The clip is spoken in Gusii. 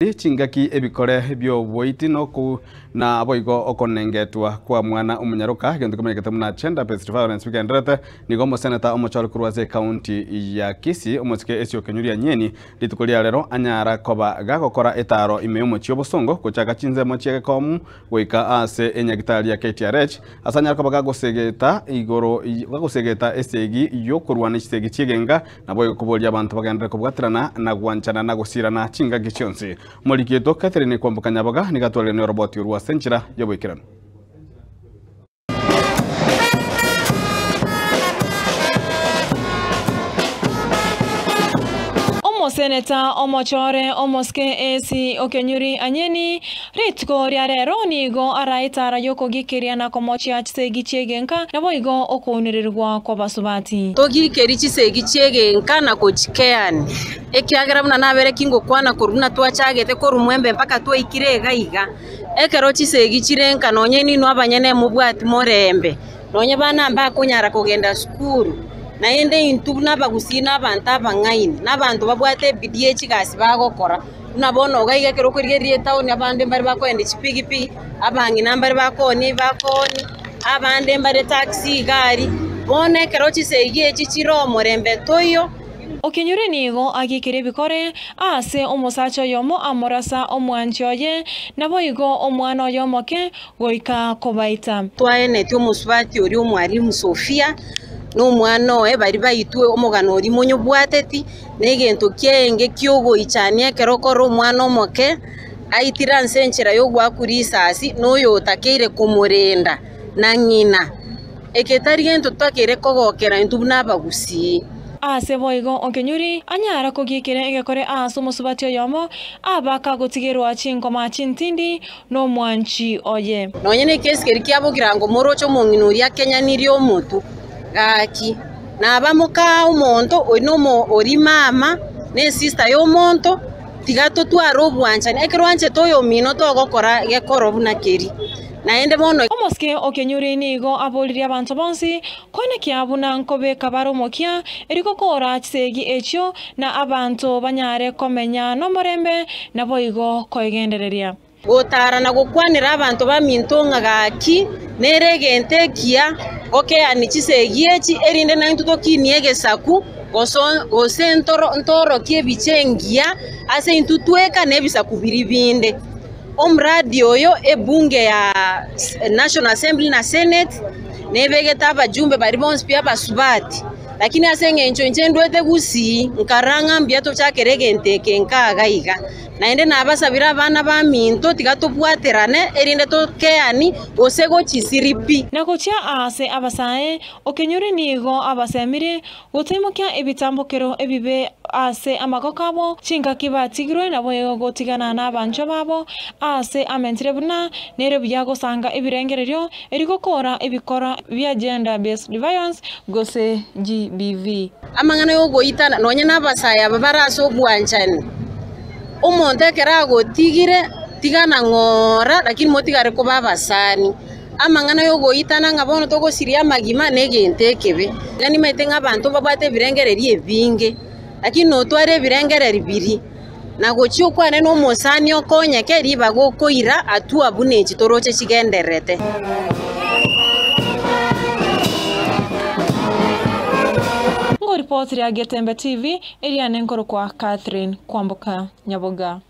Chingaki ebikore bi'oboiti noku naboigo okonengetwa kwa mwana omonyaroka, egento kemanyekete buna Gender Based Violence bigendererete, nigo omoseneta omochore korwa ase ekaunti ya Kisii omosike Esio Kenyuria Nyeni rituko ria rero anyara koba gagokora etaaro ime y'omochie obosongo gochaka chinsemo chia Gekomu goika ase enyagitari ya KTRH ase anyare koba gagosegeta igoro gagosegeta esegi yokorwana chisegi chi'egenga Naboigo koboria abanto bagenderere kobwaterana na gwanchana na gosirana chingaki chionsi. Omoriki oito Catherine Kwamboka Nyaboga nigo atwarire oroboti orwo ase enchera y'oboikeranu. Omoseneta omochore omosike AC Okenyuri Anyeni Rituko ria rero nigo araetara y'okogikeria na komochia chisegi chi'egenka, naboigo okounererigwa kw'abasubati. Togikerie chisegi chi'egenka na gochikeania, ekiagera buna nabere kingokwana korwa buna twachagete korwa mwembe mpaka twaikire iga iga. Ekero chisegi chire nka nonye ninwe abanyene mobwati morembe, nonye bana mbakonyara kogenda sukuru, naende intwe buna abagusii na abanto abang'aini, na abanto babwate ebidii ye chigasi bagokora. Buna bono iga iga ekero okorigereria etaoni abande mbare bakoenda chipigipigi, abang'ina mbare bakoonia ebakoonia, abande mbare taxi iga aria. Bono ekero chisegi echi chire omorembe toiyo. Okenyure nigo agikire ebikore ase omosacha oyomo amorasa omwanchi oye, naboigo omwana oye omoke goika kobaita. Twaenetie omosubati oria omwalimu Sofia, na omwana oye baria baitwe omogano oria monyobwateti. Negento kiaenge ki'ogoichania ekero okore omwana omoke aitire ase enchera y'ogoakwa risasi na oyotakeire komorenda na ng'ina. Eke tari gento totakeire kogokera intwe buna abagusii. Ase boigo Okenyuri anyare kogiikera egekore ase omosubati oyomo, abaka gotigerwa chinkoma chintindi nomwanchi oye. Nonya nekesi keria kia bogirango moroche omong'ina oria akenyanirie omotwe, gaki, naba moka omonto oria nomo oria mama, na esista y'omonto, tiga totware obwanchani, ekero oanchete oyomino togokora gekoro buna keria. Naende bono. Omosike o Kenyuri nigo aboririe abanto bonsi koenekia buna nkobeka bare omokia erio gokoora chisegi echio na abanto banyare komenya nomorembe naboigo koegendereria. Gotara na gokwanera abanto baminto ng'a gaki nere egento ekiya gokeania chisegi echi, erinde naintwe tokinie egesaku, gose ntorokie ebicha engiya ase intwe tweka na ebisaku biria binde. Omoradi oyo ebunge ya National Assembly na Senate nebegete abajumbe baria bonsi pi abasubati. Lakini ase engencho inche ndwete gusii, nkarora ng'a mbuya tochakere egento eke nkaga iga. Naende nabasabire abana baminto, tiga tobwaterane, erinde tokeani gose gochisiri pi. Na gochia aase abasae, okenyore nigo abasemirie gotaimokia ebitambokero ebibe ase amagoko abo, chingaki batigirwe naboigo gotigana nabanchwa babo, aase amentire buna nere buya gosanga ebirengererio Erio gokora ebikora bia Gender Based Violence gose GBV. Amang'ana y'ogoitana, nonya nabasae aba bare ase obwanchani, omonto ekero agotigire, tigana ng'ora, lakini motigare koba abasani. Amang'ana y'ogoitana ng'a bono togosiria amagima negento ekebe. Iga nimaete ng'a abanto mbabwate ebirengererio ebinge, lakini notware ebirengererio biria. Na gochia okwane nomosani okonyeke ribaga okoira hatua buna echi toroche chigendererete. Ngoripoti ria Getembe TV, eria nenkorokwa Catherine Kwamboka Nyaboga.